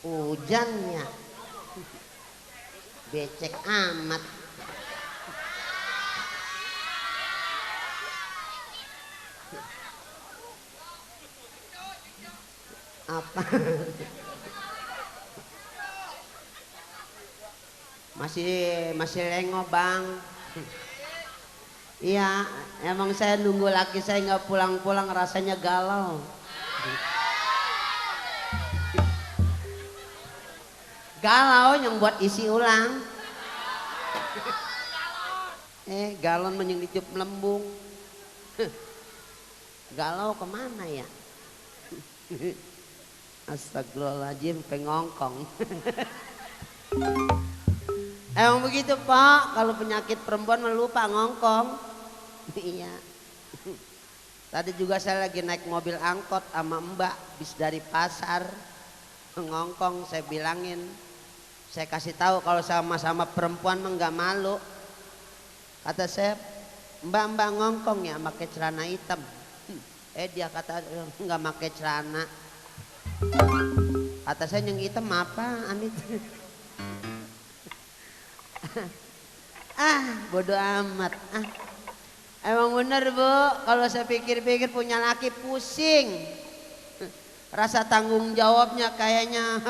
Hujannya becek amat. Apa? Masih lengo bang. Iya, emang saya nunggu laki saya nggak pulang-pulang rasanya galau. Galau yang buat isi ulang. Galon menyang ditiup melembung. Galau kemana ya? Astagfirullahaladzim, pengongkong. Emang begitu Pak, kalau penyakit perempuan melupa ngongkong. Iya. Tadi juga saya lagi naik mobil angkot sama Mbak, bis dari pasar. Ngongkong, saya bilangin. Saya kasih tahu kalau sama-sama perempuan mah nggak malu. Kata saya, Mbak ngongkong ya pakai celana hitam. Dia kata nggak pakai celana. Kata saya yang hitam apa Amit? Bodoh amat. Emang bener Bu, kalau saya pikir-pikir punya laki pusing. Rasa tanggung jawabnya kayaknya.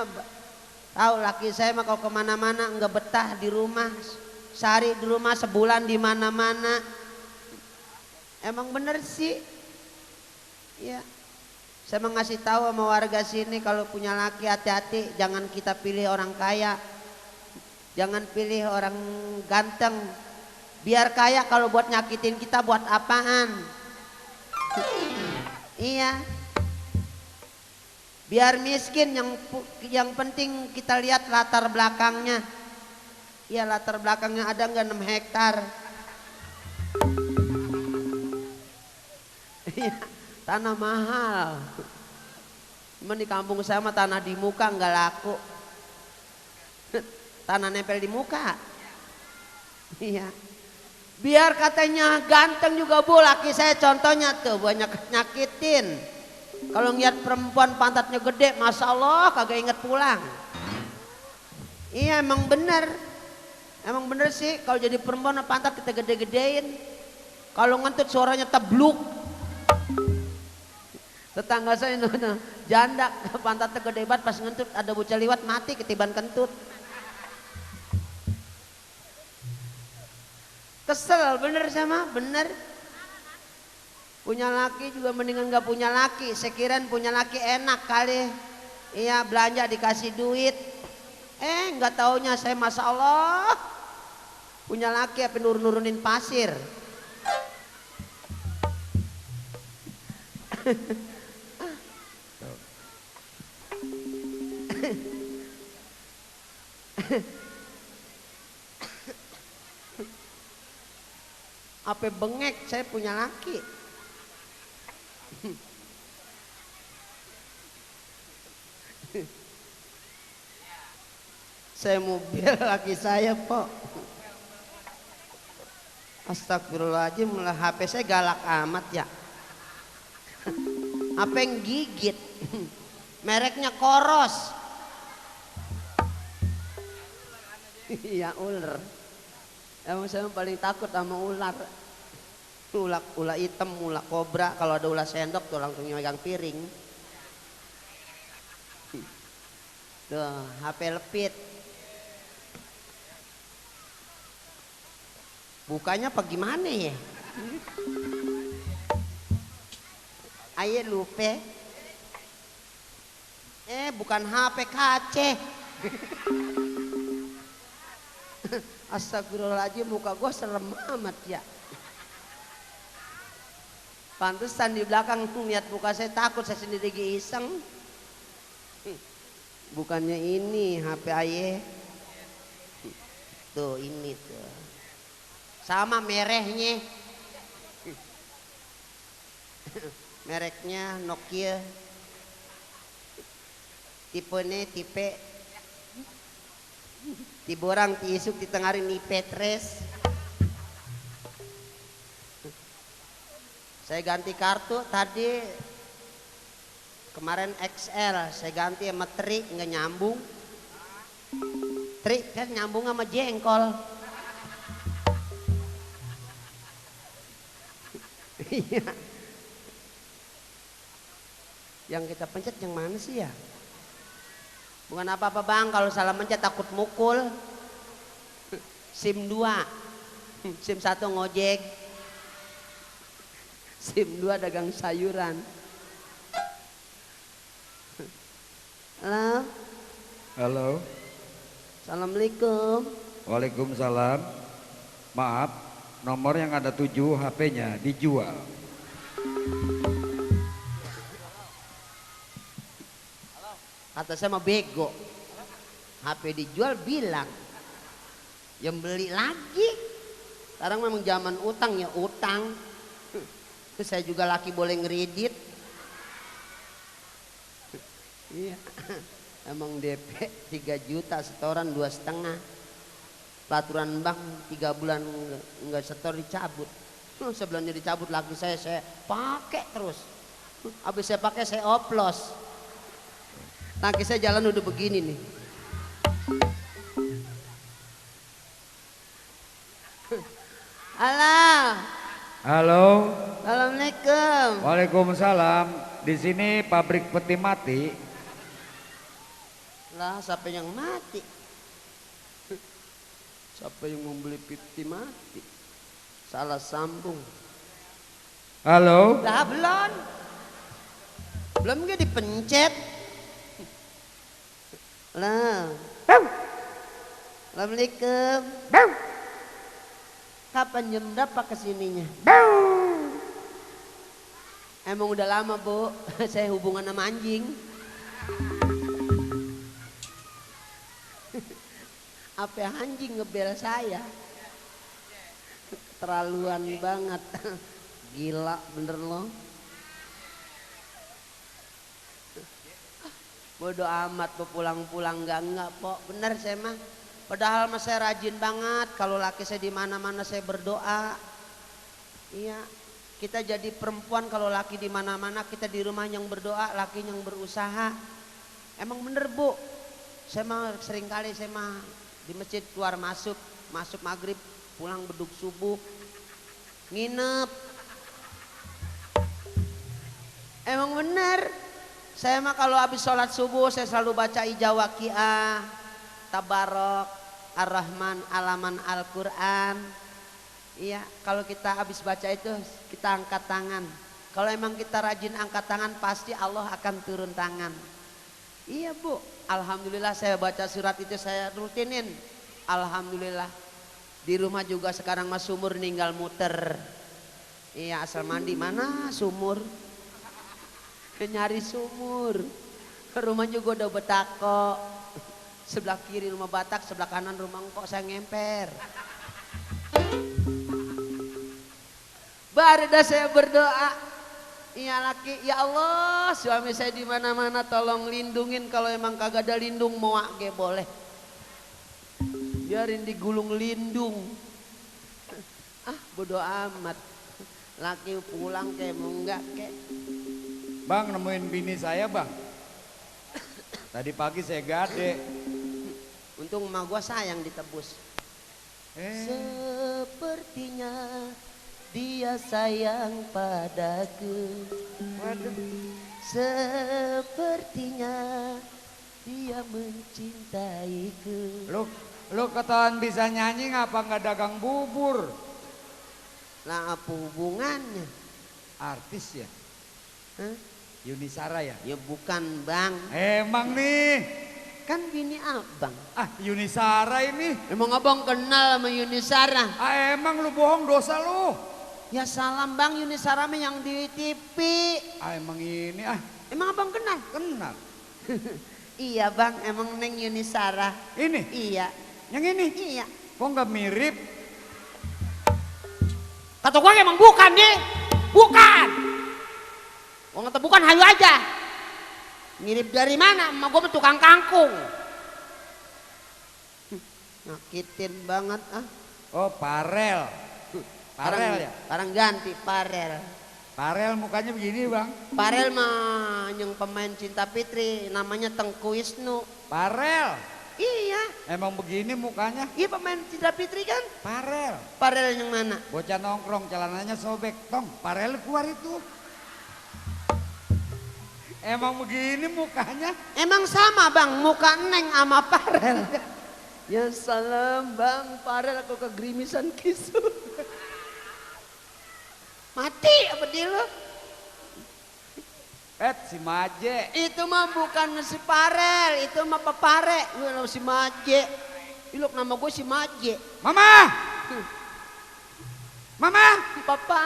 Tahu laki saya mah kalau kemana-mana nggak betah di rumah. Sehari di rumah, sebulan di mana-mana. Emang bener sih. Ya. Saya mau ngasih tahu sama warga sini kalau punya laki hati-hati, jangan kita pilih orang kaya. Jangan pilih orang ganteng. Biar kaya kalau buat nyakitin kita buat apaan? Iya. Biar miskin yang penting kita lihat latar belakangnya. Iya, latar belakangnya ada nggak 6 hektar? Tanah mahal. Cuman di kampung saya mah tanah di muka nggak laku. Tanah nempel di muka. Iya. Biar katanya ganteng juga Bu, laki saya contohnya tuh banyak nyakitin. Kalau ngeliat perempuan pantatnya gede, masya Allah kagak inget pulang. Iya emang bener. Emang bener sih kalau jadi perempuan pantat kita gede-gedein. Kalau ngentut suaranya tebluk. Tetangga saya janda pantatnya gede banget pas ngentut ada bocah liwat mati ketiban kentut. Kesel bener sama bener. Punya laki juga mendingan gak punya laki. Sekiranya punya laki enak kali. Iya belanja dikasih duit. Nggak taunya saya masya Allah punya laki apa nurunin pasir. Apa bengek saya punya laki. Saya mobil laki saya Pok. Astagfirullahaladzim, HP saya galak amat ya. Apa yang gigit? Mereknya Koros. Iya ular. Emang saya paling takut sama ular. Ular hitam, ular kobra. Kalau ada ular sendok tuh langsung megang piring. Tuh HP lepit. Bukanya apa gimana ya? Ayo lupa. Bukan HP kace. Astagfirullahaladzim, muka gue serem amat ya. Pantesan di belakang lihat muka saya takut, saya sendiri iseng. Bukannya ini HP aye. Tuh ini tuh. Sama mereknya. Mereknya Nokia. Tipenya tipe tiborang tiisuk ditengarin ni Petres. Saya ganti kartu tadi Kemarin XL, saya ganti sama Tri, nggak nyambung. Tri kan nyambung sama jengkol. Iya. Yang kita pencet yang mana sih ya? Bukan apa-apa bang, kalau salah mencet takut mukul. SIM 2, SIM 1 ngojek, SIM 2 dagang sayuran. Halo. Halo. Assalamualaikum. Waalaikumsalam. Maaf, nomor yang ada 7 HP-nya dijual. Kata saya mah bego. HP dijual bilang. Yang beli lagi. Sekarang memang zaman utang ya utang. Saya juga laki boleh ngeredit. Iya. Emang DP 3 juta, setoran 2,5. Peraturan bank 3 bulan enggak setor dicabut. Sebelumnya dicabut laki saya pakai terus. Habis saya pakai saya oplos. Laki saya jalan udah begini nih. Halo. Halo. Assalamualaikum. Waalaikumsalam. Di sini pabrik peti mati. Lah siapa yang mati? Siapa yang membeli peti mati? Salah sambung. Halo. Lah belum. Belum gak dipencet. Lah. Assalamualaikum. Kapan jam berapa kesininya? Emang udah lama bu, saya hubungan sama anjing. Apa anjing ngebel saya? Terlaluan banget. Gila bener loh. Bodoh amat bu pulang-pulang enggak pok. Bener saya mah. Padahal mah saya rajin banget. Kalau laki saya di mana-mana saya berdoa. Iya. Kita jadi perempuan kalau laki di mana-mana kita di rumah yang berdoa, laki yang berusaha. Emang bener bu. Saya mah sering kali saya mah di masjid keluar masuk maghrib, pulang beduk subuh, nginep. Emang bener. Saya mah kalau habis sholat subuh saya selalu baca ijazah waqiah, tabarok, ar-rahman, alaman Al-Quran. Iya, kalau kita habis baca itu kita angkat tangan. Kalau emang kita rajin angkat tangan pasti Allah akan turun tangan. Iya bu, alhamdulillah saya baca surat itu saya rutinin. Alhamdulillah. Di rumah juga sekarang mas sumur ninggal muter. Iya asal mandi mana sumur. Nyari sumur. Rumah juga udah betako. Sebelah kiri rumah Batak, sebelah kanan rumah engkok saya ngemper. Baru dah saya berdoa, iya laki, ya Allah suami saya di mana-mana tolong lindungin, kalau emang kagak ada lindung mau ge boleh, biarin digulung lindung. Ah bodo amat, laki pulang kayak mau enggak kayak. Bang nemuin bini saya bang. Tadi pagi saya gade. Untung emak gua sayang ditebus. Sepertinya dia sayang padaku. Waduh. Sepertinya dia mencintaiku. Lu ketahuan bisa nyanyi ngapa nggak dagang bubur? Lah apa hubungannya? Artis ya? Hah? Yuni Shara ya? Ya bukan bang. Emang nih? Kan bini abang. Ah Yuni Shara ini? Emang abang kenal sama Yuni Shara? Ah emang lu bohong dosa lu? Ya salam bang, Yuni Shara yang di TV. Ah emang ini ah. Emang abang kenal? Kenal. Iya bang, emang Neng Yuni Shara. Ini? Iya. Yang ini? Iya. Kok nggak mirip? Kata gua emang bukan nih. Bukan. Gua kata bukan, hayu aja. Mirip dari mana? Emak gua tukang kangkung. Nyakitin banget ah. Oh Parel. Parel ya? Sekarang ganti Parel. Farel mukanya begini bang. Farel mah yang pemain Cinta Fitri namanya Tengku Wisnu. Farel. Iya. Emang begini mukanya? Iya pemain Cinta Fitri kan? Farel. Farel yang mana? Bocah nongkrong celananya sobek. Tong, Farel keluar itu. Emang begini mukanya? Emang sama bang, muka Neng sama Farel. Ya salam bang, Farel aku kegerimisan kisu. Mati apa dia lo? Si Maje. Itu mah bukan si Farel, itu mah Papare. Lu si Maje. Ilok nama gue si Maje. Mama! Mama! Papa.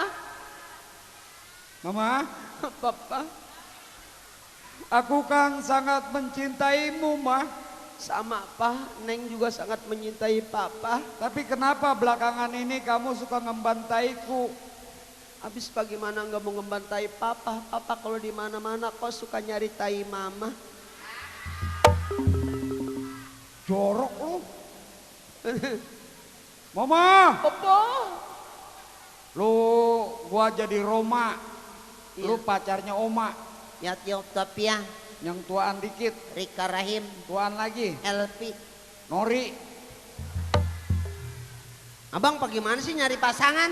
Mama, Papa. aku kan sangat mencintaimu, Ma. Sama apa? Neng juga sangat menyintai Papa. Tapi kenapa belakangan ini kamu suka ngembantaiku? Habis bagaimana nggak mau ngebantai Papa? Papa kalau di mana-mana kok suka nyari tai Mama. Jorok lu. Mama, Papa. lu gua jadi Roma. Lu Iya. pacarnya Oma. Yati Octavia, Yang tuaan dikit, Rika Rahim, tuaan lagi. Elvi. Nori. Abang bagaimana sih nyari pasangan?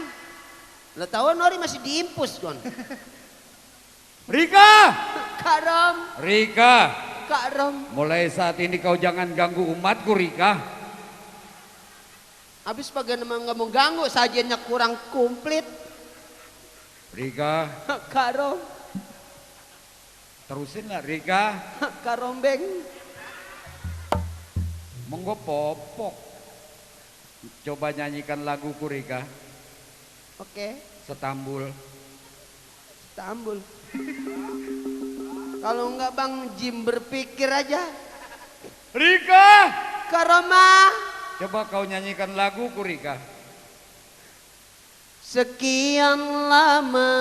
Lo tahu Nori masih diimpus kon. Rika! Kak Rom, Rika, Kak Rom. mulai saat ini kau jangan ganggu umatku, Rika. Habis bagaimana nggak mau ganggu, sajiannya kurang komplit. Rika, Kak Rom, terusin lah Rika. Kak Rombeng. Monggo popok. Coba nyanyikan laguku Rika. Oke, Setambul. Istanbul. Kalau enggak Bang Jim berpikir aja. Rika! Kak Roma. Coba kau nyanyikan laguku Rika. Sekian lama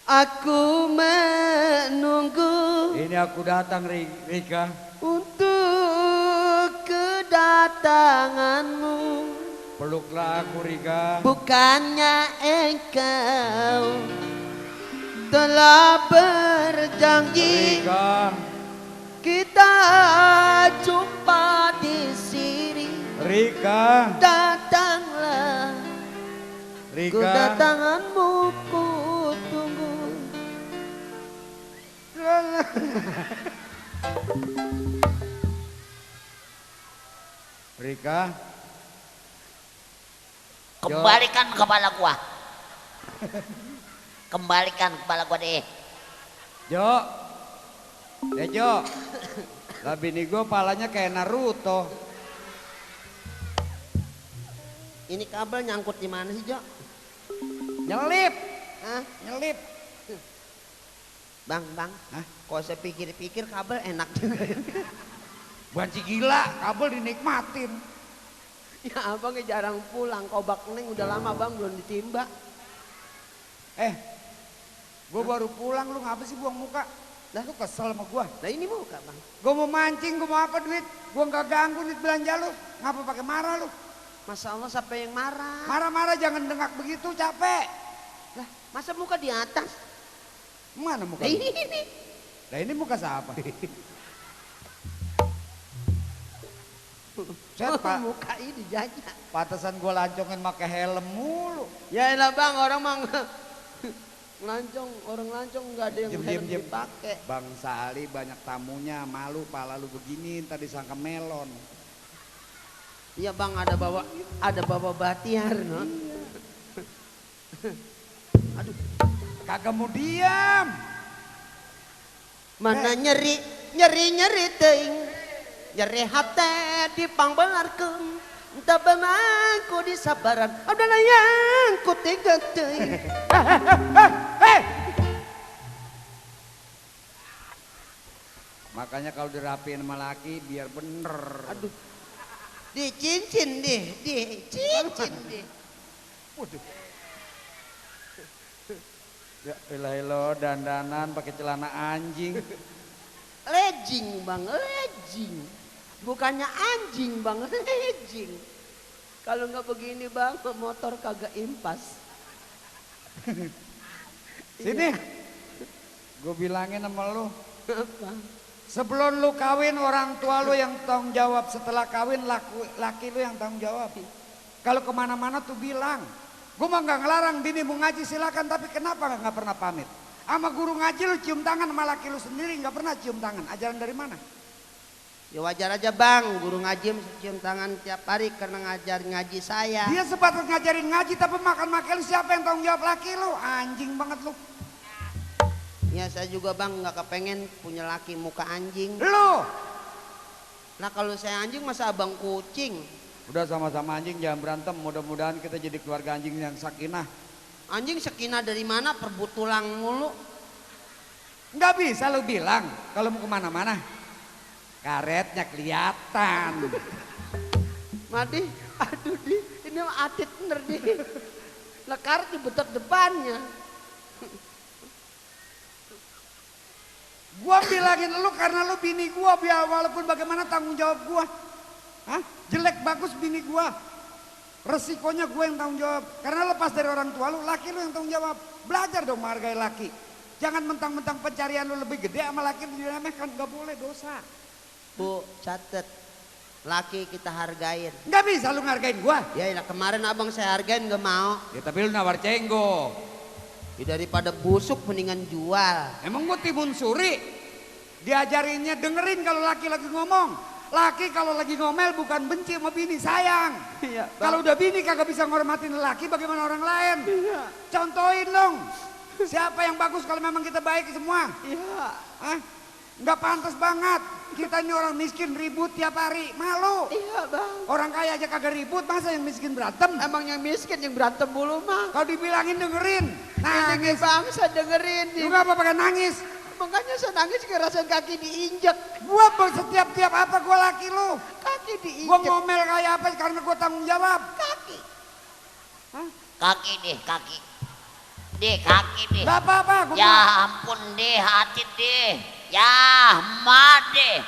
aku menunggu Ini aku datang Rika. untuk kedatanganmu. Peluklah aku Rika. Bukannya engkau telah berjanji Rika. kita jumpa di sini. Rika. Datanglah, Rika. kedatanganmu ku tunggu. Rika. Kembalikan kepala gua. Kembalikan kepala gua deh. Jo. Jo. Lah bini gue palanya kayak Naruto. Ini kabel nyangkut di mana sih, Jo? Nyelip. Hah? Nyelip. Bang, Hah? kalau saya pikir-pikir kabel enak juga ya. Banci gila, kabel dinikmatin. Ya abangnya jarang pulang, kobak neng udah lama bang belum ditimba. Gue baru pulang, lu ngapa sih buang muka? Lah? Lu kesel sama gue. Nah ini muka bang. Gue mau mancing, gue mau apa duit? Gue gak ganggu duit belanja lu. Ngapa pakai marah lu? Masya Allah siapa yang marah? Marah-marah jangan dengak begitu, capek. Lah masa muka di atas? Mana muka? Nah lu? ini. Lah ini muka siapa? Set, Pak. Muka ini jajak. Pantesan gue lancongin pakai helm mulu. Ya elah bang orang mang lancong, orang lancong nggak ada yang Diem. helm dipakai. Bang Sali banyak tamunya, malu pala lu begini, tadi sangka melon. Iya bang ada bawa batiar no. Aduh Kagak mau diam. mana nyeri ting. Nyeri hati di pangbelarkeun entah benangku di sabaran adalah yang ku tega teuing. Makanya kalau dirapiin sama laki biar bener. Aduh dicincin deh Waduh. Ya elah dandanan pakai celana anjing. legging bang legging bukannya anjing bang legging. Kalau nggak begini bang motor kagak impas. Sini. Gue bilangin sama lu. Apa? Sebelum lu kawin orang tua lu yang tanggung jawab. Setelah kawin laki lu yang tanggung jawab. Kalau kemana-mana tuh bilang. Gue mah gak ngelarang bini mau ngaji silakan. Tapi kenapa gak pernah pamit? Sama guru ngaji lu cium tangan, sama laki lu sendiri gak pernah cium tangan. Ajaran dari mana? Ya wajar aja bang, guru ngaji mesti cium tangan tiap hari karena ngajarin ngaji saya. Dia sebatas ngajarin ngaji tapi makan-makan lu siapa yang tanggung jawab laki lu? Anjing banget lu. Ya saya juga bang nggak kepengen punya laki muka anjing. Lu? Nah kalau saya anjing masa abang kucing? Udah sama-sama anjing jangan berantem. Mudah-mudahan kita jadi keluarga anjing yang sakinah. Anjing sakinah dari mana? Perbut tulang mulu. Nggak bisa lu bilang kalau mau kemana-mana. Karetnya kelihatan. Madi, aduh di, ini mah atit bener di. Lah karet di betot depannya. Gua bilangin lu karena lu bini gua biar walaupun bagaimana tanggung jawab gua. Hah? Jelek bagus bini gua. Resikonya gua yang tanggung jawab. Karena lepas dari orang tua lu, laki lu yang tanggung jawab. Belajar dong menghargai laki. Jangan mentang-mentang pencarian lu lebih gede sama laki lu diremehkan, gak boleh, dosa. Bu, catet. Laki kita hargain. Gak bisa lu ngargain gua. Ya ilah kemarin abang saya hargain gak mau. Ya tapi lu nawar cenggo. Ya, daripada busuk mendingan jual. Emang gua timun suri? Diajarinnya dengerin kalau laki lagi ngomong. Laki kalau lagi ngomel bukan benci sama bini, sayang. Iya, Kalau udah bini kagak bisa ngormatin laki, bagaimana orang lain? Iya. Contohin dong. Siapa yang bagus kalau memang kita baik semua? Iya. Hah? Nggak pantas banget. Kita ini orang miskin ribut tiap hari, malu. Iya bang. Orang kaya aja kagak ribut, masa yang miskin berantem? Emang yang miskin yang berantem mulu mah. Kalau dibilangin dengerin, Ini nangis. bangsa dengerin. Lu ngapa pakai nangis? Makanya saya nangis ngerasain kaki diinjek. Gua setiap apa gua laki lu. Kaki diinjek. Gua ngomel kayak apa karena gua tanggung jawab. Kaki. Kaki deh, kaki. Deh, kaki deh. Gak apa-apa. Gua Ya ampun deh, hati deh. Ya, ma deh.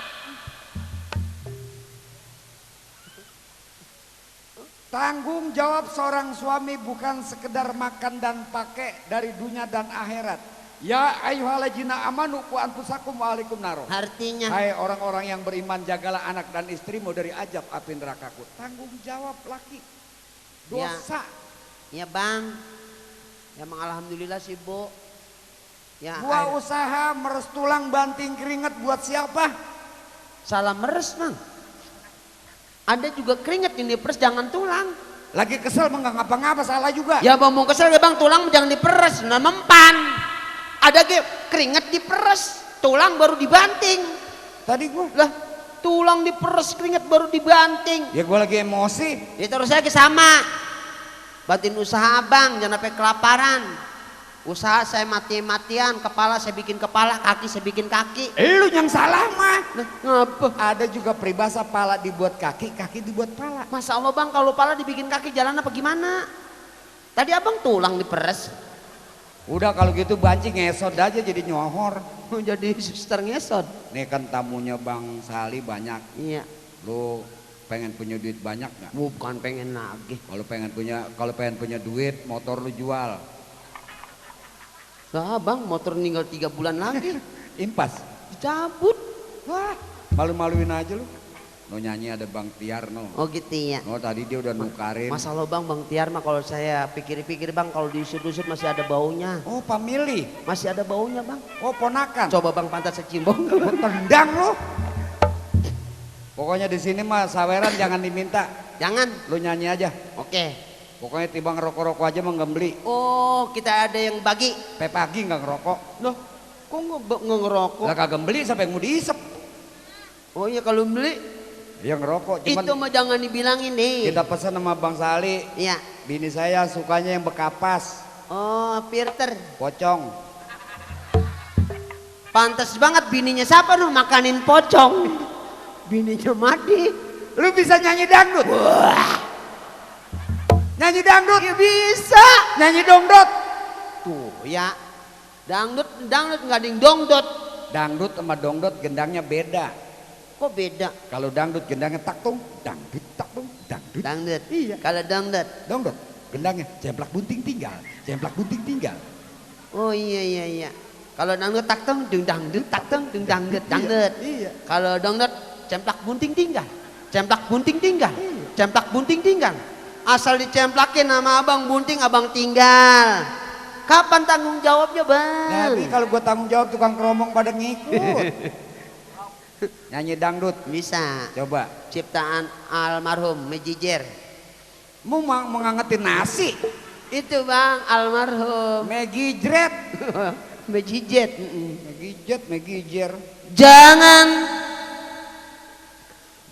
Tanggung jawab seorang suami bukan sekedar makan dan pakai dari dunia dan akhirat. Ya ayyuhalladzina amanu qu anfusakum wa alaikum naro. Artinya. Hai orang-orang yang beriman, jagalah anak dan istrimu dari ajab api nerakaku. Tanggung jawab laki. Dosa. Ya bang. Ya emang alhamdulillah sih bu. Ya, Gua usaha meres tulang banting keringet buat siapa? salah meres bang. Ada juga keringet yang diperes jangan tulang. Lagi kesel mah nggak ngapa-ngapa, salah juga. Ya bang mau kesel ya bang tulang jangan diperes. Nah mempan. Ada keringet diperes. Tulang baru dibanting. Tadi gua. Lah tulang diperes keringet baru dibanting. Ya gua lagi emosi. Ya terus lagi sama. Batin usaha abang jangan sampai kelaparan. Usaha saya mati-matian, kepala saya bikin kepala, kaki saya bikin kaki. Lu yang salah mah. Nah, ngapa? Ada juga peribahasa pala dibuat kaki, kaki dibuat pala. Masa Allah bang kalau pala dibikin kaki jalan apa gimana? Tadi abang tulang diperes. Udah kalau gitu banci ngesot aja jadi nyohor. Mau jadi suster ngesot. Nih kan tamunya Bang Sali banyak. Iya. Lu pengen punya duit banyak nggak? Bukan pengen lagi. Kalau pengen punya duit, motor lu jual. Lah bang motor tinggal 3 bulan lagi. Impas. Dicabut. Wah, malu-maluin aja lu. No nyanyi ada Bang Tiar no. Oh gitu ya. Oh tadi dia udah nukarin. Masa lo bang Tiar mah kalau saya pikir-pikir bang kalau diusut-usut masih ada baunya. Oh pamili. Masih ada baunya bang. Oh ponakan. Coba bang pantat saya cium bau. Gua tendang lu. Pokoknya di sini mah saweran jangan diminta. Jangan. Lu nyanyi aja. Oke. Pokoknya timbang rokok-rokok aja mah nggak beli. Oh kita ada yang bagi. Pagi nggak ngerokok. Loh kok nggak ngerokok? Lah kagak beli sampai mau diisep. Oh iya kalau beli Dia ngerokok. Cuman itu mah jangan dibilangin deh. kita pesan sama Bang Sali. Iya. Bini saya sukanya yang bekapas. Oh Peter. Pocong. Pantas banget bininya siapa lu makanin pocong. Bininya mati. Lu bisa nyanyi dangdut? Wah. Nyanyi dangdut? Ya bisa. Nyanyi dongdot? Tuh ya. Dangdut nggak ada yang dongdot. Dangdut sama dongdot gendangnya beda. Kok beda? Kalau dangdut gendangnya taktung, dangdut taktung, dangdut. Dangdut. Iya. Kalau dongdot. Dongdot. Gendangnya jemplak bunting tinggal, jemplak bunting tinggal. Oh iya. Kalau dangdut tak teng dung dangdut tak teng dung dangdut dangdut. Iya. Kalau dangdut cemplak bunting tinggal. Cemplak bunting tinggal. Cemplak bunting tinggal. Asal dicemplakin nama abang bunting abang tinggal. Kapan tanggung jawabnya bang? Jadi kalau gue tanggung jawab tukang keromong pada ngikut. Nyanyi dangdut Bisa. coba. Ciptaan almarhum Mejijer. Mau ngangetin nasi. Itu bang almarhum Megijret. Mejijer. Megijer.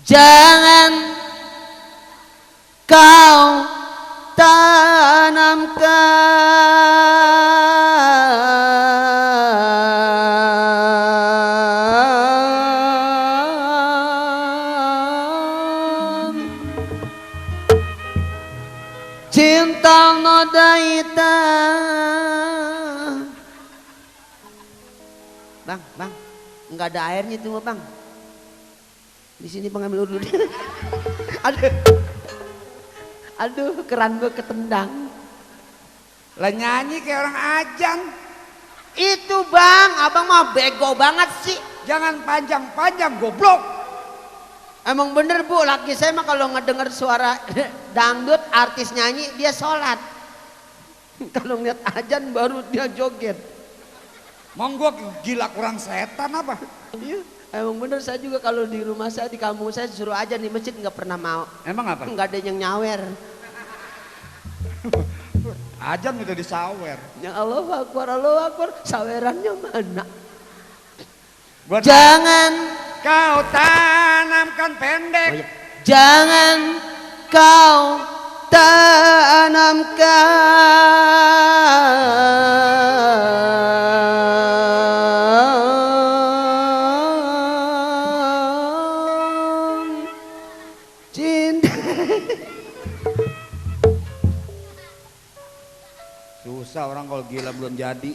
Jangan kau tanamkan cinta nodaita. Bang, nggak ada airnya tuh bang. Di sini pengambil urut. Aduh, keran gue ketendang. Lah nyanyi kayak orang ajan. Itu bang, abang mah bego banget sih. Jangan panjang-panjang goblok. Emang bener bu, laki saya mah kalau ngedenger suara dangdut artis nyanyi dia sholat. Kalau ngeliat ajan baru dia joget. Monggo gila kurang setan apa? Iya, emang bener saya juga kalau di rumah saya di kampung saya suruh ajan di masjid nggak pernah mau. Emang apa? Nggak ada yang nyawer. Ajan udah disawer. Ya Allah Akbar, sawerannya mana? Buat Jangan kau tanamkan pendek. Oh, iya. Jangan kau tanamkan cinta. Susah orang kalau gila belum jadi.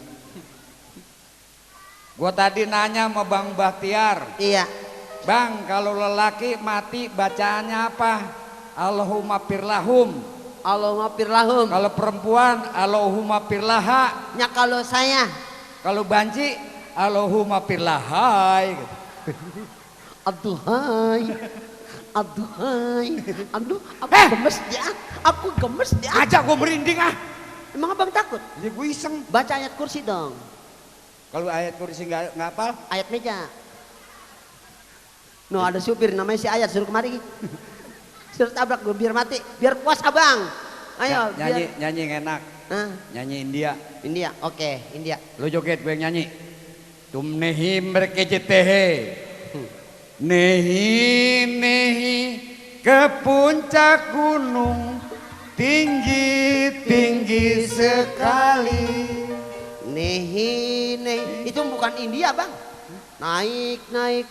Gua tadi nanya sama Bang Bahtiar. Iya. Bang, kalau lelaki mati bacaannya apa? Allahumma firlahum. Allahumma firlahum. Kalau perempuan Allahumma firlaha. Ya kalau saya Kalau banci Allahumma firlahai. aduhai. Aduh, aku gemes dia. Aku gemes dia. Ajak gua merinding ah. Emang abang takut? Jadi gua iseng. Baca ayat kursi dong. Kalau ayat kursi nggak hafal, Ayat meja. No ada supir namanya si Ayat suruh kemari. Suruh tabrak gue biar mati, biar puas abang. Ayo nyanyi biar. nyanyi yang enak. Hah? Nyanyi India. India, oke India. Lo joget gue yang nyanyi. Tum nehi merkecetehe. Nehi ke puncak gunung tinggi sekali. Nehi, itu bukan India bang. Naik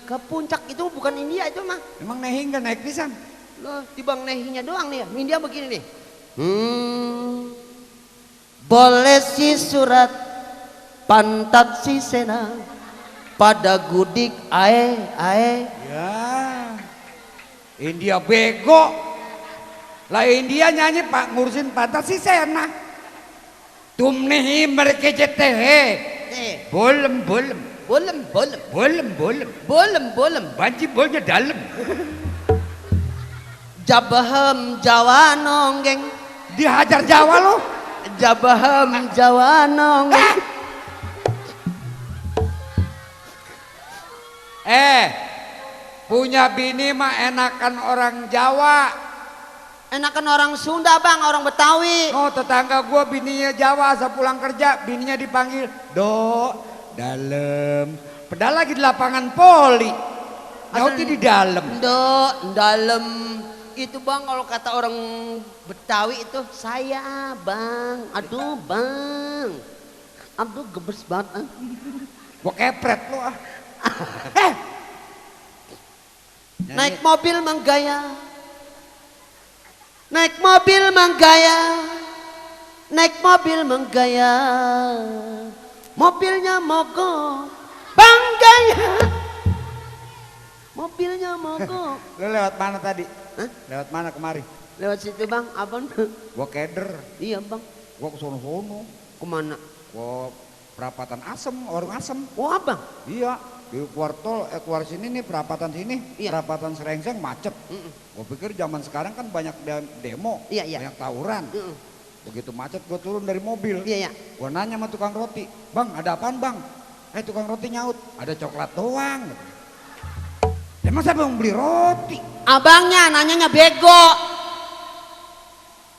ke puncak itu bukan India itu mah. Emang nehi nggak naik pisan? Loh, di bang nehinya doang nih. India begini nih. Boleh si surat pantat si sena pada gudik ae. Ya, India bego. Lah India nyanyi pak ngurusin pantat si Sena. Tumnehi merkecetehe. Bolem. Bolem. Banci bolnya dalam. Jabahem Jawa nonggeng. Dihajar Jawa lo. Jabahem Jawa nonggeng. Punya bini mah enakan orang Jawa. Enakan orang Sunda bang, orang Betawi. Oh tetangga gua bininya Jawa, asal pulang kerja bininya dipanggil do dalam. Padahal lagi di lapangan poli. Nyautnya di dalam. Dalam itu bang kalau kata orang Betawi itu saya bang. Aduh bang. Aduh gebes banget. Gua kepret lo ah. Naik mobil menggaya. Naik mobil menggaya. Mobilnya mogok. Bang gaya. Mobilnya mogok. Lo lewat mana tadi? Hah? Lewat mana kemari? Lewat situ bang, abang. Gua keder. Iya bang. Gua ke sono-sono. Kemana? Gua perapatan Asem, warung Asem. Oh abang. Iya, di keluar tol, keluar sini nih perapatan sini, Iya. perapatan Serengseng macet. Gua pikir zaman sekarang kan banyak demo, Iya, iya. banyak tawuran. Begitu macet gua turun dari mobil. Iya ya. Gua nanya sama tukang roti, bang ada apaan bang? Tukang roti nyaut, ada coklat doang. Emang siapa yang beli roti? Abangnya nanyanya bego.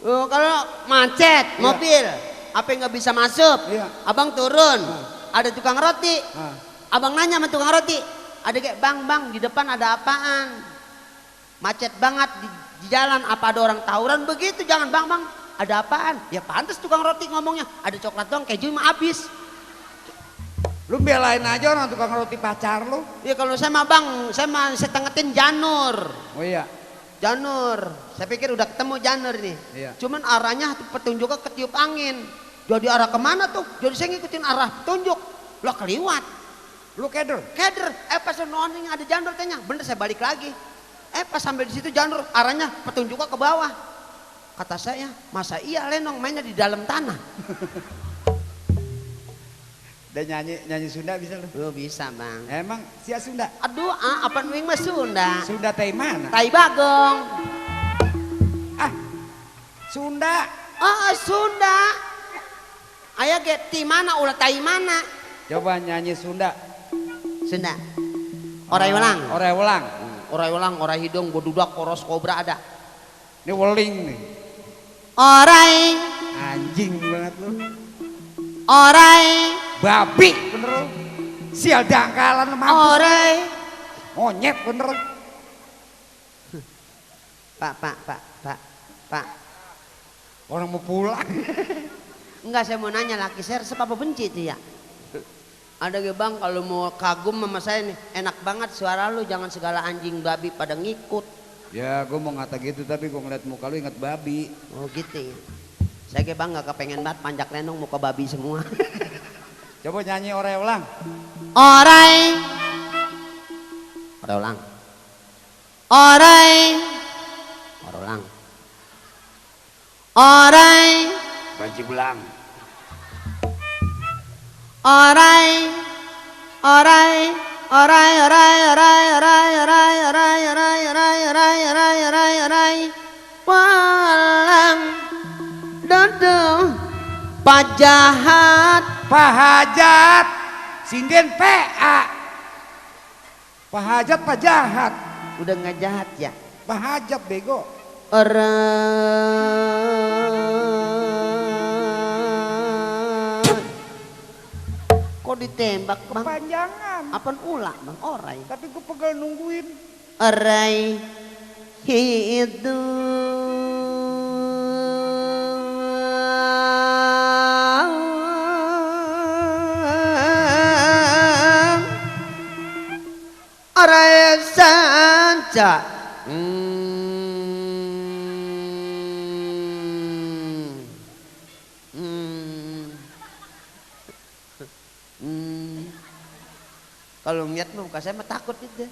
Oh, kalau macet Iya. mobil, apa yang nggak bisa masuk? Iya. Abang turun, ada tukang roti. Nah, Abang nanya sama tukang roti, ada kayak bang di depan ada apaan? Macet banget di jalan, apa ada orang tawuran begitu? Jangan bang, ada apaan? Ya pantas tukang roti ngomongnya, ada coklat doang, keju mah habis. lu belain aja orang tukang roti pacar lu. Ya kalau saya mah bang, saya tengetin Janur. Oh iya. Janur, saya pikir udah ketemu Janur nih. Iya. Cuman arahnya petunjuknya ketiup angin. Jadi arah kemana tuh? Jadi saya ngikutin arah petunjuk. Loh keliwat. Lu keder. Keder, pas nonnya ada Janur tanya. Bener saya balik lagi. Pas sampai di situ Janur arahnya petunjuknya ke bawah. Kata saya, masa iya Lenong mainnya di dalam tanah? Dan nyanyi Sunda bisa lu? Lu bisa bang. Emang sia Sunda? Aduh, apa nuing mah Sunda? Sunda teh mana? Tai Bagong. Ah, Sunda. Oh Sunda. Ayah get ti mana ulah tai mana? Coba nyanyi Sunda. Sunda. Orai ulang. Orai ulang. Orai ulang, orai hidung, bodudak, poros, kobra ada. Ini weling nih. Orai, Anjing banget lu. orai, Babi bener lu. Sial dangkalan lu mampus. orai. Monyet bener lu. Pak. Orang mau pulang. Enggak, saya mau nanya laki saya resep apa benci itu ya? Ada ge bang, kalau mau kagum sama saya nih, enak banget suara lu, jangan segala anjing babi pada ngikut. Ya gue mau ngata gitu tapi gue ngeliat muka lu inget babi. Oh gitu ya. Saya ge bang gak kepengen banget panjak lenong muka babi semua. Coba nyanyi orai ulang. Orai. Orai ulang. Orai. Orai ulang. Orai. Banci ulang. Orai. Orai. Orai, orai, orai, orai, orai, orai, orai, orai, orai, orai, orai, orai. Walang. Dodong. Pajahat. Pahajat. Sinden PA. Pahajat pajahat. Udah nggak jahat ya? Pahajat bego. Orang. Kok ditembak bang? Kepanjangan. Apaan ulah bang? Orai. Tapi gue pegel nungguin. Orai itu orai saja. Kalau ngeliat muka saya mah takut itu.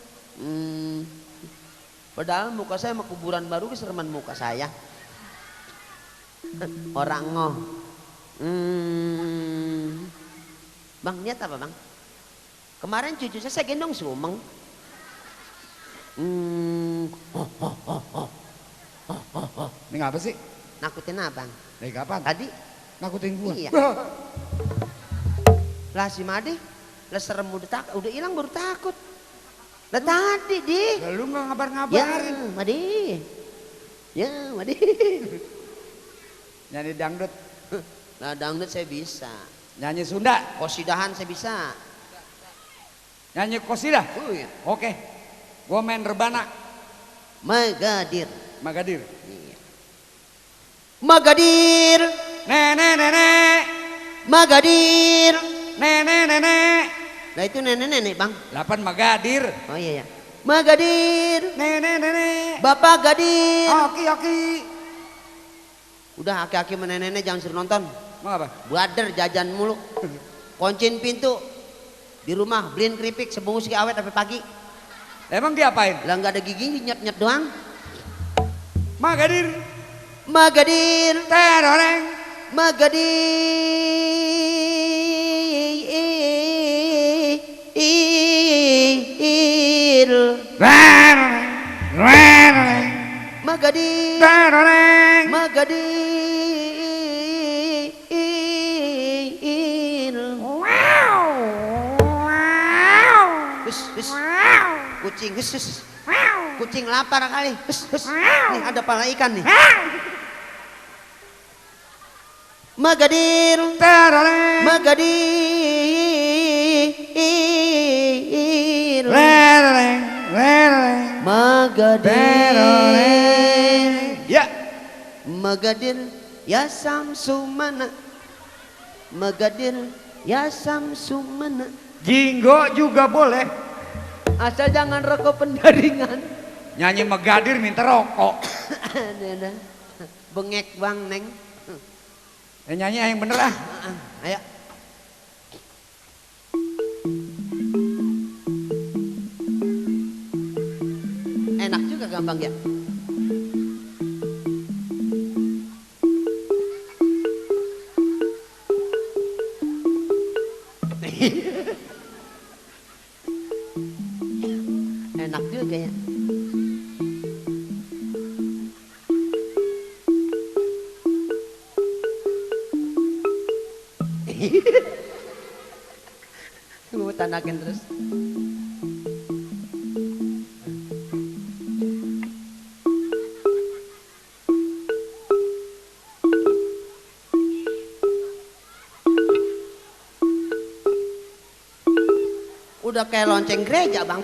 Padahal muka saya mah kuburan baru kesereman muka saya. Orang ngoh. Bang niat apa bang? Kemarin cucu saya gendong sumeng. Ini ngapa sih? Nakutin abang. Dari kapan? Tadi Nakutin gua. iya. Lah si Made, lah serem udah hilang baru takut. Lah tadi di. Ya, lu nggak Ya ngabar-ngabarin. Made. Ya Made. Nyanyi dangdut. Nah dangdut saya bisa. Nyanyi Sunda. Kosidahan saya bisa. Nyanyi kosidah. Oh iya. Oke. Gua main rebana. Magadir. Magadir. Iya. Magadir. Nenek. Magadir. Nenek. Nah itu nenek-nenek bang. 8 Magadir. Oh iya ya. Magadir. Nenek. Bapak Gadir. Oki. Udah aki-aki sama nenek jangan suruh nonton. Mau apa? Buader jajan mulu. Kuncin pintu. Di rumah beliin keripik sebungkus awet sampai pagi. Emang diapain? Lah nggak ada gigi nyet-nyet doang. Magadir. Magadir. Teroreng. Magadir. Magadir. Teroreng. Magadir. Hus. Kucing, hus. Kucing lapar kali. Hus. Nih ada pala ikan nih. Magadir. Teroreng. Magadir. Lereng. Magadir. Ya. Magadir ya Samsumana. Magadir ya Samsumana. Jinggo juga boleh. Asal jangan rokok pendaringan. Nyanyi Magadir minta rokok. Bengek bang neng. Nyanyi yang bener ah. Ayo. Enak juga gampang ya. Enak juga ya. Gue tanakin terus. Udah kayak lonceng gereja bang.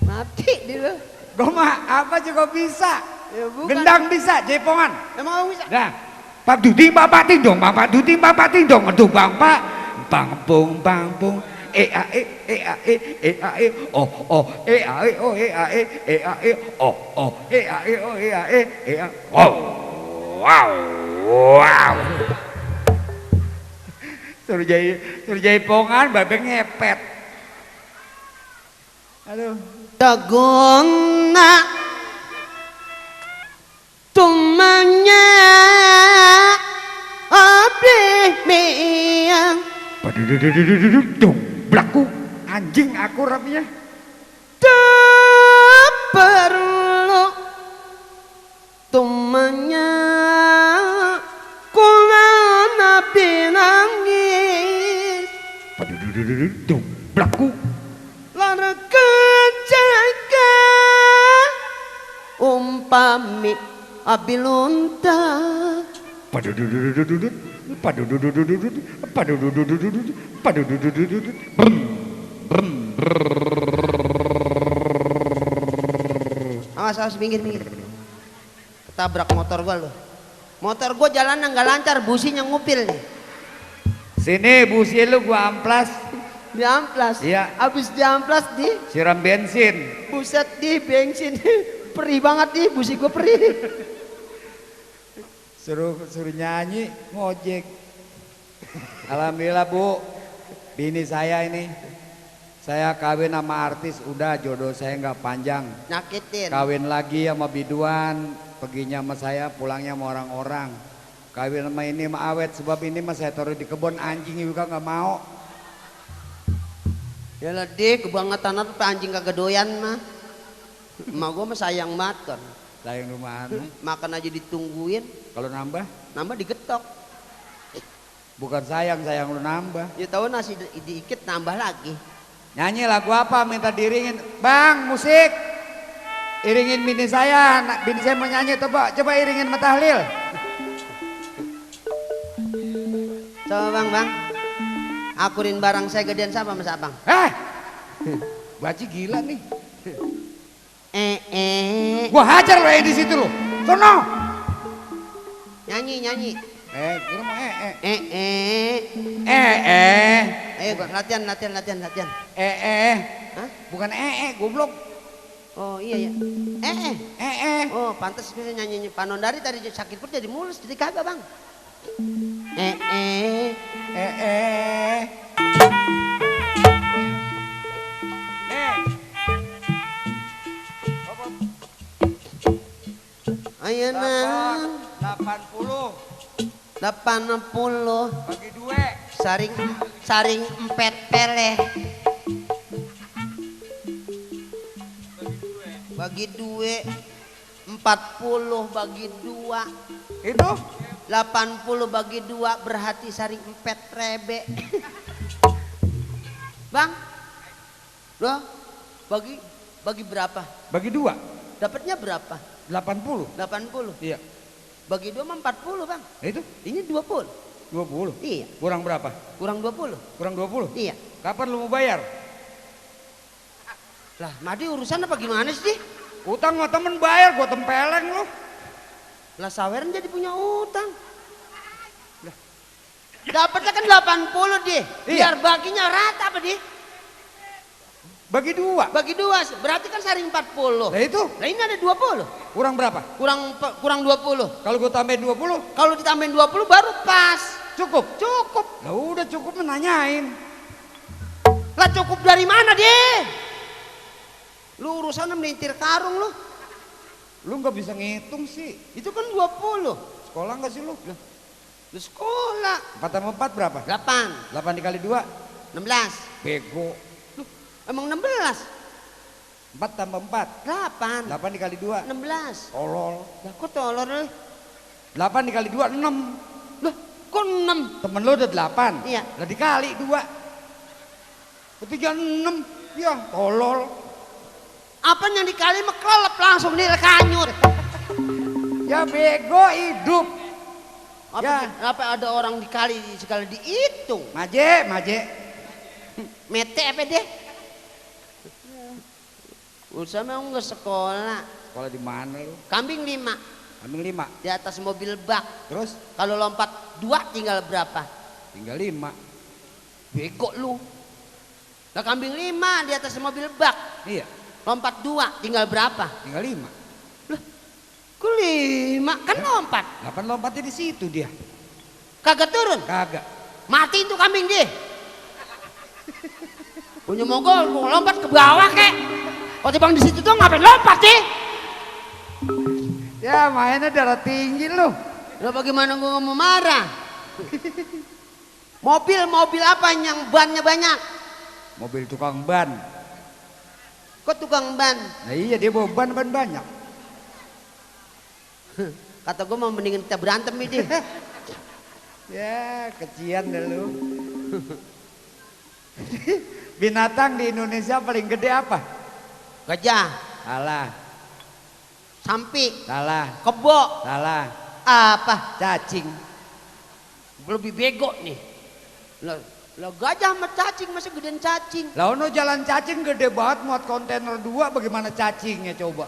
Mati dia. Gue mah apa juga bisa. Ya, bukan. Gendang bisa, jaipongan. Emang kamu bisa? Dah. Pak Dudi bapak tindong, bapak Dudi bapak tindong, aduh bang pak, bang pung, a oh oh a oh a oh oh a wow wow. Suruh jaipongan, babe ngepet. Aduh. Dagona tumanya abdi miyang Dong, blaku anjing aku rapnya. tak perlu tumanya kulan abdi nangis Dong, blaku. lara kejaga umpami abilunta awas minggir ketabrak motor gua lo. Motor gua jalan nggak lancar, businya ngupil nih. Sini busi lu gua amplas. Diamplas. Iya. Abis diamplas di Siram bensin. buset di bensin. Perih banget nih, busi gua perih. Suruh nyanyi ngojek. Alhamdulillah Bu, bini saya ini, saya kawin sama artis, udah jodoh saya nggak panjang. Nyakitin. Kawin lagi sama biduan, perginya sama saya, pulangnya sama orang-orang. Kawin sama ini sama awet, sebab ini mah saya taruh di kebun, anjing juga nggak mau. Ya lah deh, kebangetan apa anjing kagak doyan mah. Emak gua mah sayang banget kan. Sayang rumahan. Makan aja ditungguin, Kalau nambah, nambah digetok. bukan sayang lu nambah. Ya tahu nasi diikit nambah lagi. Nyanyi lagu apa minta diringin? Bang, musik. Iringin bini saya, bini saya mau nyanyi, coba iringin Matahlil. Coba bang, akurin barang saya gedean siapa mas abang? Baci gila nih. Gua Gua hajar lo yang di situ lo. Sono. nyanyi. Kira mau Ayo gua latihan. Hah? Bukan goblok. Oh iya ya. Oh pantas bisa nyanyi Panondari tadi sakit perut jadi mulus jadi kagak bang. Iya nah. 80. 80 Bagi 2. saring empet peleh. Bagi 2 40 bagi 2 Itu 80 bagi 2 berarti saring empet rebe. Bang, loh bagi berapa? bagi 2. Dapatnya berapa? 80. 80. Iya. Bagi 2 mah 40 bang. Itu Ini 20. 20. Iya. Kurang berapa? Kurang 20. Kurang 20. Iya. Kapan lu mau bayar? Lah, Madi urusan apa gimana sih? Utang sama temen bayar, gua tempeleng lu. Lah saweran jadi punya utang. Lah. Dapatnya kan 80 deh. Iya. Biar baginya rata apa deh? Bagi 2. Bagi 2 berarti kan saring 40. Nah itu Lah ini ada 20. kurang berapa? Kurang 20. Kalau gua tambahin 20 Kalau ditambahin 20 baru pas. cukup. Cukup. Lah udah cukup menanyain. Lah cukup dari mana deh? Lu urusan melintir karung lu. Lu nggak bisa ngitung sih. Itu kan 20. Sekolah nggak sih lu? Lu sekolah. 4 tambah 4 berapa? 8, 8 dikali 2 16. bego. Emang 16? 4 tambah 4 8, 8 dikali 2 16. tolol. Lah kok tolor lu? 8 dikali 2 6. Loh, kok 6? Temen lu udah 8. Iya. Lah dikali 2 ketiga 6. Ya tolol. Apa yang dikali mah kelelep langsung direkanyut. Ya bego hidup. Apa ada orang dikali sekali dihitung? Maje. Mete apa deh? Usah memang nggak sekolah. Sekolah di mana lu? Kambing 5 Kambing 5. di atas mobil bak. Terus Kalau lompat 2 tinggal berapa? tinggal 5. Bego lu. Lah kambing 5 di atas mobil bak. Iya, Lompat 2 tinggal berapa? tinggal 5. Kok 5? Kan lompat. 8 lompatnya di situ dia. Kagak turun. Kagak. Mati itu kambing deh. Punya mogol gua lompat ke bawah kek. Kok tibang di situ tuh ngapain lompat sih? Ya mainnya darah tinggi lu. Lah bagaimana gua mau marah? Mobil apa yang bannya banyak? Mobil tukang ban. Kok tukang ban? Nah iya dia bawa ban banyak. Kata gua mau mendingan kita berantem ini. Ya kecian deh lu. Binatang di Indonesia paling gede apa? Gajah, Salah. sampik, Salah. kebo, Salah. apa? Cacing. Lebih bego nih. Lah gajah sama cacing masih gedean cacing. Lah ono jalan cacing gede banget muat kontainer 2, bagaimana cacingnya coba?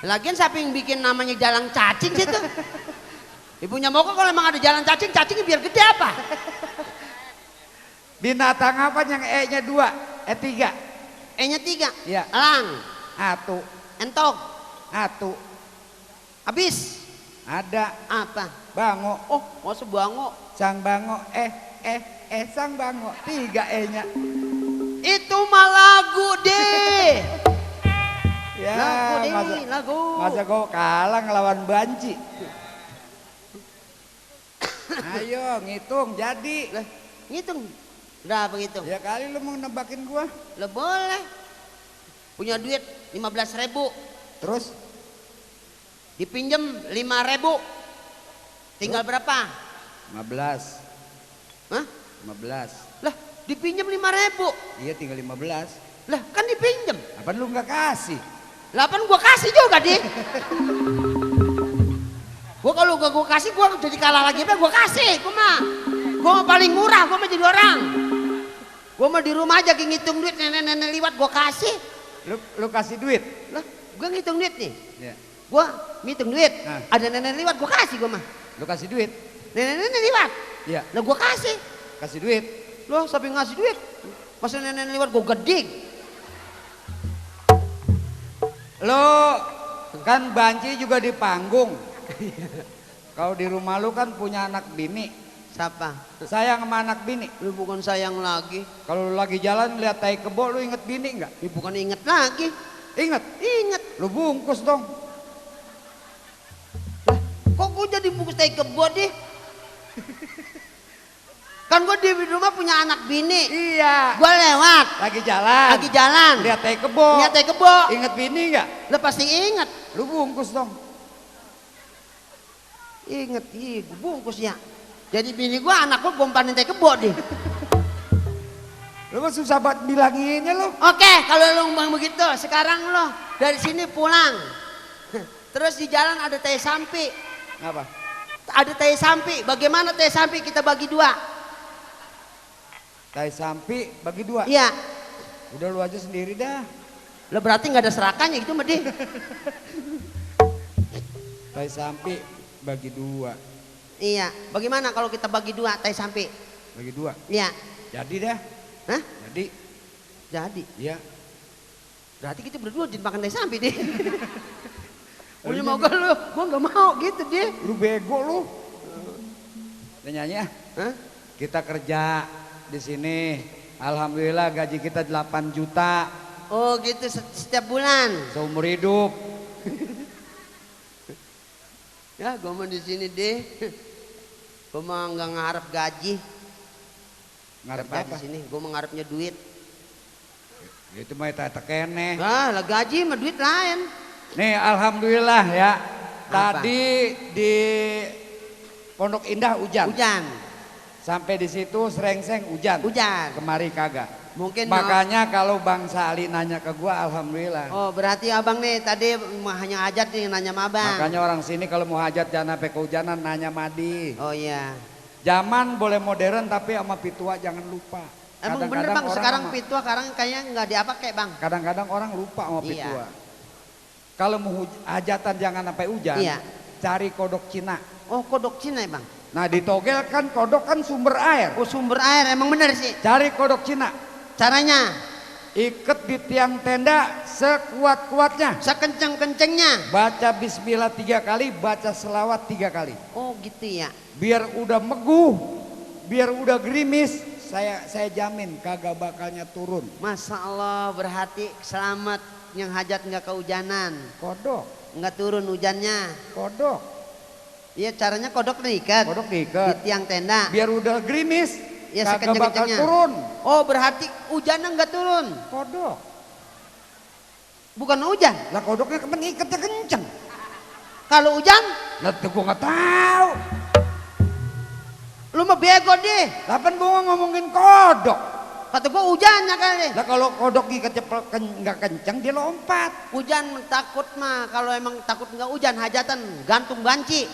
Lagian siapa yang bikin namanya jalan cacing situ? Ibunya mau kalau emang ada jalan cacing, cacingnya biar gede apa? Binatang apa yang E-nya 2? E3? E-nya 3. Iya. Elang, Atu. entok, Atu. habis. Ada. Apa? Bango. Oh, mau sebango. Sang bango. Sang bango. 3 E-nya. Itu mah lagu deh. Ya, Lagu deh, masa, lagu. masa kau kalah ngelawan banci? Ayo ngitung jadi. Lah, ngitung. Berapa ngitung? Ya kali lu mau nebakin gua. Lah boleh. Punya duit 15.000. Terus Dipinjem 5.000. Tinggal berapa? 15. Hah? 15. Lah, dipinjem 5.000. Iya tinggal 15. Lah, kan dipinjem. Apaan lu nggak kasih? 8 gua kasih juga, Dik. Gua kalau gua kasih gua jadi kalah lagi, gua kasih. Gua mah paling murah, gua mah jadi orang. Gua mah di rumah aja ngitung duit, nenek-nenek liwat gua kasih. Lu kasih duit? Lah, gua ngitung duit nih. Ya. Gua ngitung duit. Nah. Ada nenek liwat gua kasih gua mah. Lu kasih duit? Nenek-nenek liwat. Iya. Lah gua kasih. Kasih duit. Loh, sampai ngasih duit. Masa nenek liwat gua gedik. Lu kan banci juga di panggung. Kalau di rumah lu kan punya anak bini. Siapa? Sayang sama anak bini. Lu bukan sayang lagi. Kalau lu lagi jalan lihat tai kebo lu inget bini nggak? Lu bukan inget lagi. Inget? Inget. Lu bungkus dong. Lah, kok gue jadi bungkus tai kebo deh? Kan gue di rumah punya anak bini. Iya. Gue lewat. Lagi jalan. Lagi jalan. Lihat tai kebo. Lihat tai kebo. Ingat bini nggak? Lo pasti ingat. Lu bungkus dong. Ingat, gue bungkus ya. Jadi bini gue anak gue gompanin tai kebo deh. Lu mah susah banget bilanginnya lu. Oke, kalau lo ngomong begitu, sekarang lo dari sini pulang. Terus di jalan ada tai sampi. Apa? Ada tai sampi. Bagaimana tai sampi kita bagi dua? Tai sampi bagi dua. Iya. Udah lu aja sendiri dah. Lo berarti nggak ada serakannya gitu mah deh. Tai sampi bagi dua. Iya. Bagaimana kalau kita bagi dua tai sampi? Bagi dua. Iya. Jadi dah. Hah? Jadi. Jadi. Iya. Berarti kita berdua jadi makan tai sampi deh. Udah mau gak lu? Gua nggak mau gitu deh. Lu bego lu. Udah nyanyi ya? Hah? Kita kerja di sini. Alhamdulillah gaji kita 8 juta Oh gitu setiap bulan. seumur hidup. Ya gua mau di sini deh. Gua mah nggak ngarep gaji. Ngarep Kerja apa? di sini. Gua mau ngarepnya duit. Itu mah eta kene. Ah lah gaji mah duit lain. Nih alhamdulillah ya. Apa? Tadi di Pondok Indah hujan. Hujan. Sampai di situ serengseng hujan. Hujan. Kemari kagak. Mungkin Makanya kalau Bang Sali nanya ke gua alhamdulillah. Oh berarti abang nih tadi hanya hajat nih nanya sama abang. Makanya orang sini kalau mau hajat jangan sampai kehujanan nanya madi. Oh iya. Zaman boleh modern tapi sama pitua jangan lupa. Emang bener Kadang-kadang bang orang sekarang sama- pitua sekarang kayaknya nggak diapa kayak bang. Kadang-kadang orang lupa sama Iya. pitua. Kalau mau hajatan jangan sampai hujan. Iya. Cari kodok Cina. Oh kodok Cina ya bang. Nah di togel kan kodok kan sumber air. Oh sumber air emang bener sih. Cari kodok Cina. Caranya Iket di tiang tenda sekuat-kuatnya. sekenceng-kencengnya. Baca bismillah 3 kali, baca selawat 3 kali. Oh gitu ya. Biar udah meguh, biar udah gerimis, saya jamin kagak bakalnya turun. Masya Allah berhati selamat yang hajat nggak kehujanan. Kodok, Nggak turun hujannya. kodok, Iya caranya kodok diikat. kodok Di diikat. tiang tenda. Biar udah gerimis, Ya kagak bakal sekenceng-kencengnya. turun. Oh berarti hujannya nggak turun. Kodok, Bukan hujan. lah kodoknya kemen ikatnya kenceng. Kalau hujan Lah tuh gua nggak tahu. lu mah bego deh. Lapan gua ngomongin kodok. Kata gua hujannya kali. Lah kalau kodok ikatnya nggak kenceng dia lompat. Hujan takut mah kalau emang takut nggak hujan hajatan gantung banci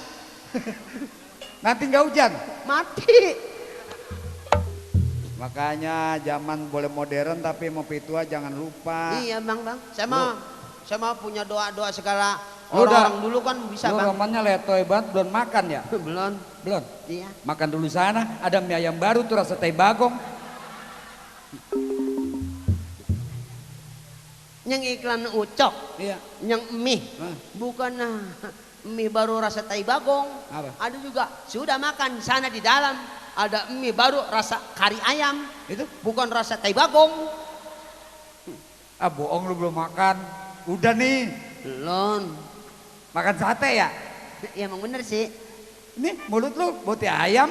Nanti nggak hujan. mati. Makanya zaman boleh modern tapi mau pitua jangan lupa. Iya bang saya mah punya doa segala Lu orang dulu kan bisa Lu bang. romannya letoy banget belum makan ya? Belum. Belum. Iya. Makan dulu sana, ada mie ayam baru tuh rasa teh bagong. Yang iklan ucok, Iya. yang mie, Hah? bukan mie baru rasa tai bagong. Apa? Ada juga sudah makan sana di dalam ada mie baru rasa kari ayam, Itu? bukan rasa tai bagong. Ah bohong lu belum makan. Udah nih, Belum. makan sate ya? Ya emang bener sih. Nih mulut lu bau teh ayam.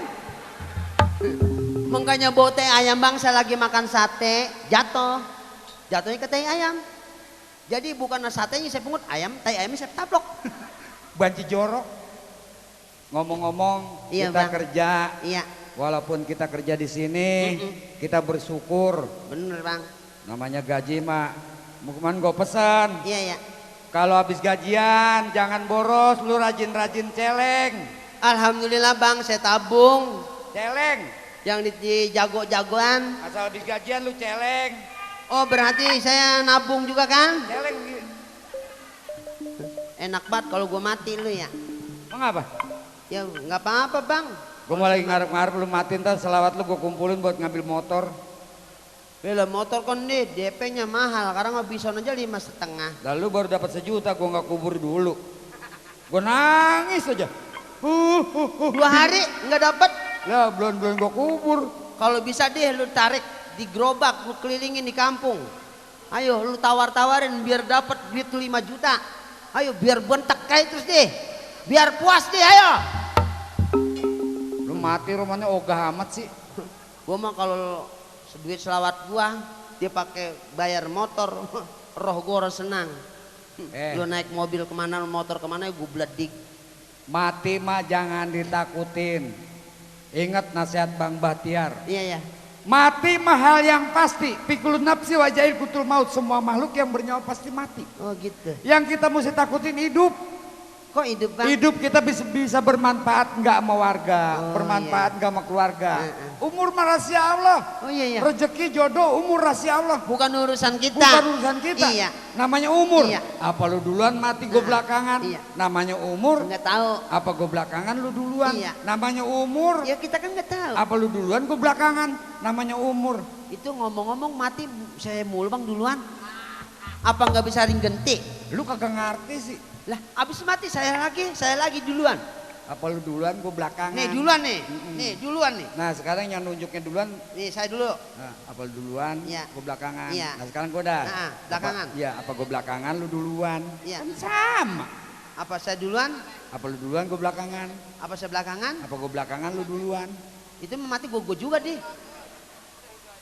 Makanya bau teh ayam bang saya lagi makan sate jatuh. Jatuhnya ke teh ayam. Jadi bukan satenya saya pungut ayam, teh ayamnya saya taplok. Banci jorok. Ngomong-ngomong Iya, kita Bang. kerja. Iya Walaupun kita kerja di sini, kita bersyukur. bener bang. Namanya gaji mah. Mau kemana gue pesan. Iya ya. Kalau habis gajian jangan boros, lu rajin-rajin celeng. Alhamdulillah bang saya tabung. Celeng. Yang di jago-jagoan. Asal habis gajian lu celeng. Oh berarti saya nabung juga kan? Celeng. Enak banget kalau gue mati lu ya. Emang apa? Ya nggak apa-apa bang. Gue mau lagi ngarep-ngarep lu matiin ntar selawat lu gue kumpulin buat ngambil motor. Bela motor kon nih DP-nya mahal. Karena nggak bisa aja 5,5. Lalu baru dapat 1 juta gue nggak kubur dulu. Gue nangis aja. 2 hari nggak dapet. Lah belum gue kubur. Kalau bisa deh lu tarik di gerobak, lu kelilingin di kampung. Ayo lu tawar-tawarin biar dapat duit 5 juta. Ayo biar bentak kayak terus deh. Biar puas deh ayo. Lu mati rumahnya ogah amat sih. Gua mah kalau duit selawat gua dia pakai bayar motor. Roh gua senang. Lu naik mobil kemana, motor kemana gua bledik. Mati mah jangan ditakutin. Ingat nasihat Bang Bahtiar. Iya ya. Mati mahal yang pasti. Pikul nafsi wajail kutul maut. Semua makhluk yang bernyawa pasti mati. Oh gitu. Yang kita mesti takutin hidup. Kok hidup Bang? Hidup kita bisa bermanfaat nggak sama warga, bermanfaat nggak sama keluarga. Umur mah rahasia Allah. Oh iya iya. Rezeki jodoh umur rahasia Allah. Bukan urusan kita. Bukan urusan kita. Iya. Namanya umur. Iya. Apa lu duluan mati gue belakangan? Iya. Namanya umur. Nggak tahu. Apa gue belakangan lu duluan? Iya. Namanya umur. Ya kita kan nggak tahu. Apa lu duluan gue belakangan? Namanya umur. Itu ngomong-ngomong mati saya mulu Bang duluan. Apa nggak bisa ringgenti? Lu kagak ngerti sih. Lah abis mati saya lagi duluan. Apa lu duluan gue belakangan? Nih duluan nih. Nih duluan nih. Nah sekarang yang nunjuknya duluan. Nih saya dulu. Nah, apa lu duluan? Iya. Gue belakangan. Iya. Nah sekarang gue dah. Nah, belakangan. Iya. Apa gue belakangan lu duluan? Iya. Kan sama. Apa saya duluan? Apa lu duluan gue belakangan? Apa saya belakangan? Apa gue belakangan lu duluan? Itu mati gue juga deh.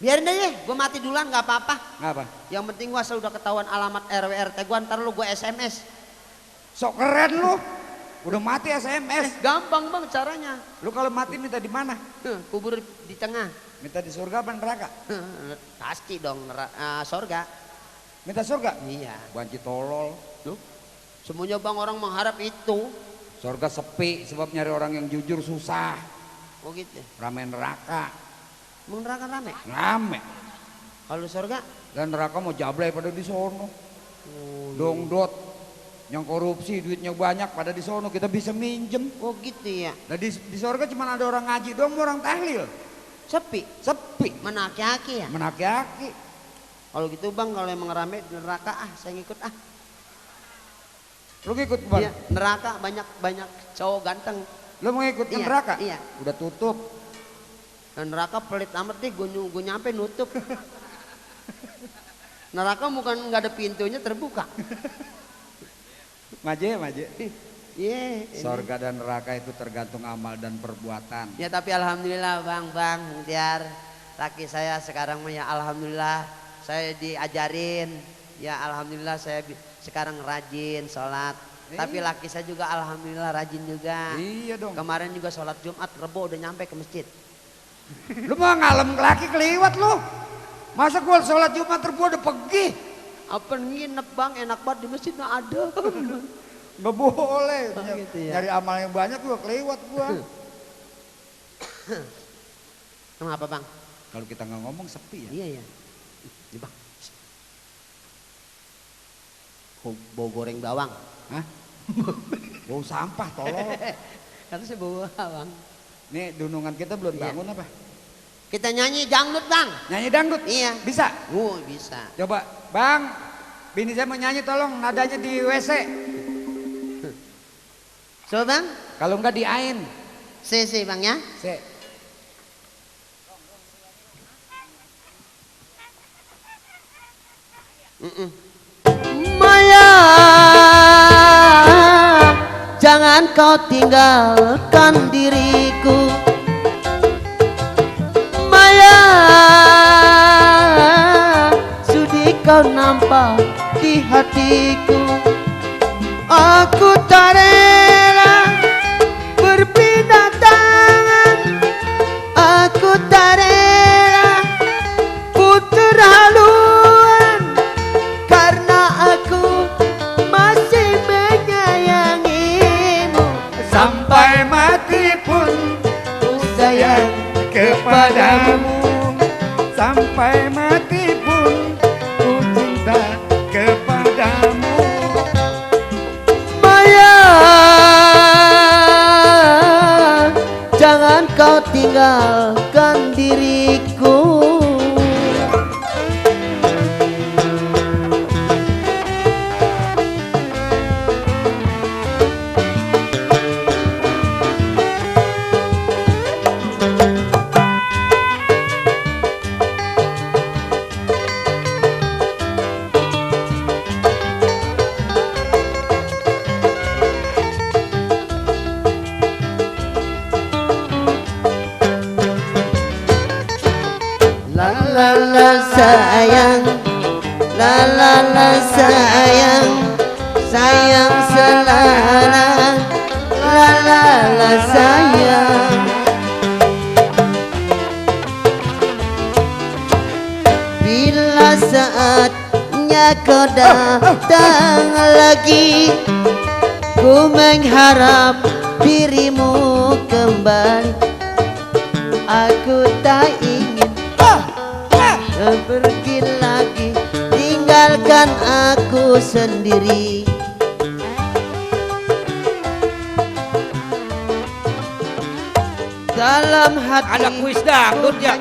Biarin deh, gue mati duluan nggak apa-apa. Ngapa? Yang penting gua asal udah ketahuan alamat RW RT gua, ntar lu gue SMS. Sok keren lu. Udah mati SMS. Gampang Bang caranya. Lu kalau mati minta di mana? Kubur di tengah. Minta di surga apa neraka? Pasti dong sorga. Minta surga? Iya. Banci tolol. Tuh. Semuanya Bang orang mengharap itu. Surga sepi sebab nyari orang yang jujur susah. Oh gitu. Rame neraka. Mau neraka rame? Rame. Kalau surga? Dan neraka mau jablay pada di sono. Dongdot. Yang korupsi duitnya banyak pada di sono kita bisa minjem. Oh gitu ya. Nah di surga cuma ada orang ngaji doang, orang tahlil. Sepi. Sepi. Mana aki-aki ya? Menaki-aki. Kalau gitu Bang kalau emang rame di neraka saya ngikut ah. Lu ngikut Bang? Iya, neraka banyak cowok ganteng. Lu mau ngikut ke Iya, neraka? iya. Udah tutup. Dan neraka pelit amat deh, gue nyampe nutup. Neraka bukan nggak ada pintunya terbuka. Maje. Iya. Sorga dan neraka itu tergantung amal dan perbuatan. Ya tapi alhamdulillah Bang Tiar, laki saya sekarang mah ya alhamdulillah saya diajarin. Ya alhamdulillah saya sekarang rajin sholat. Tapi laki saya juga alhamdulillah rajin juga. Iya dong. Kemarin juga sholat Jumat Rebo udah nyampe ke masjid. Lu mau ngalem laki keliwat lu. Masa gua sholat Jumat Rebo udah pergi? Apa nginep Bang, enak banget di masjid nggak ada. Nggak boleh. Gitu ya. Nyari amal yang banyak gua keliwat gua. Kenapa Bang? Kalau kita nggak ngomong sepi ya. Iya. Nih Bang. Bau goreng bawang. Hah? Bau sampah tolong. Kata saya bau bawang. Nih dunungan kita belum bangun apa? Kita nyanyi dangdut Bang. Nyanyi dangdut? Iya. Bisa? Bisa. Coba Bang, bini saya mau nyanyi tolong nadanya di WC. Coba Bang. Kalau enggak di Ain. C Bang ya. C. Maya, jangan kau tinggalkan diriku. Maya, sudi kau nampak di hatiku. Aku tak rela berpindah tangan. Aku tak rela putar haluan, karena aku masih menyayangimu. Sampai mati pun ku sayang kepadamu. Sampai mati pun ku cinta kepadamu. Maya, jangan kau tinggalkan diriku. La la la sayang, la la la sayang, sayang selalu, la la la sayang. Bila saatnya kau datang lagi, ku mengharap dirimu kembali. Aku tak ingin pergi lagi, tinggalkan aku sendiri. Dalam hati Ada kuis dangdut ya.